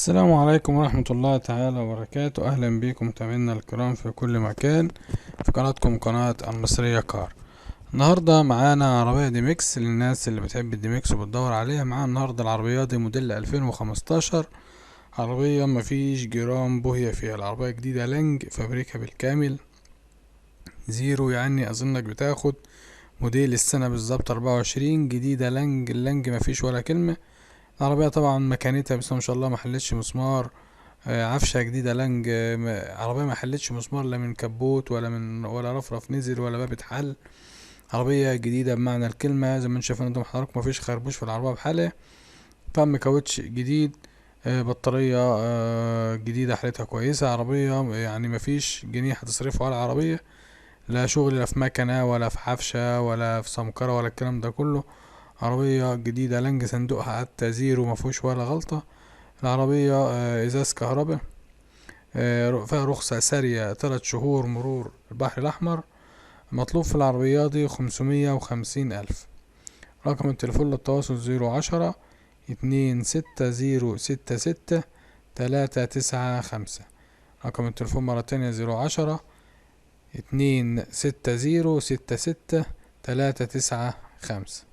السلام عليكم ورحمة الله تعالى وبركاته. أهلا بكم متابعينا الكرام في كل مكان في قناتكم قناة المصرية كار. النهاردة معانا عربية ديمكس للناس اللي بتحب الديمكس وبتدور عليها. معانا النهاردة العربية دي موديل 2015، عربية مفيش جرام بوهية فيها، العربية جديدة لنج فابريكا بالكامل زيرو، يعني أظنك بتاخد موديل السنة بالظبط 24، جديدة لنج اللنج مفيش ولا كلمة. العربية طبعا مكانتها بس ما شاء الله ما حلتش مسمار، عفشة جديدة لنج، عربية ما حلتش مسمار لا من كبوت ولا من ولا رفرف نزل ولا باب اتحل. عربية جديدة بمعنى الكلمة زي ما انتم شايفين قدام حضراتكم، مفيش خربوش في العربية بحالة. طقم كاوتش جديد، بطارية جديدة حالتها كويسة. عربية يعني مفيش جنيه هتصرفه على العربية، لا شغل لا في مكنة ولا في عفشة ولا في سمكرة ولا الكلام ده كله. عربية جديدة لنج، صندوقها حتى زيرو مفيهوش ولا غلطة. العربية ازاز كهرباء، فيها رخصة سارية 3 شهور مرور البحر الأحمر. مطلوب في العربية دي 550,000. رقم التليفون للتواصل 010 26066 395. رقم التليفون مرة تانية 010 26066 395.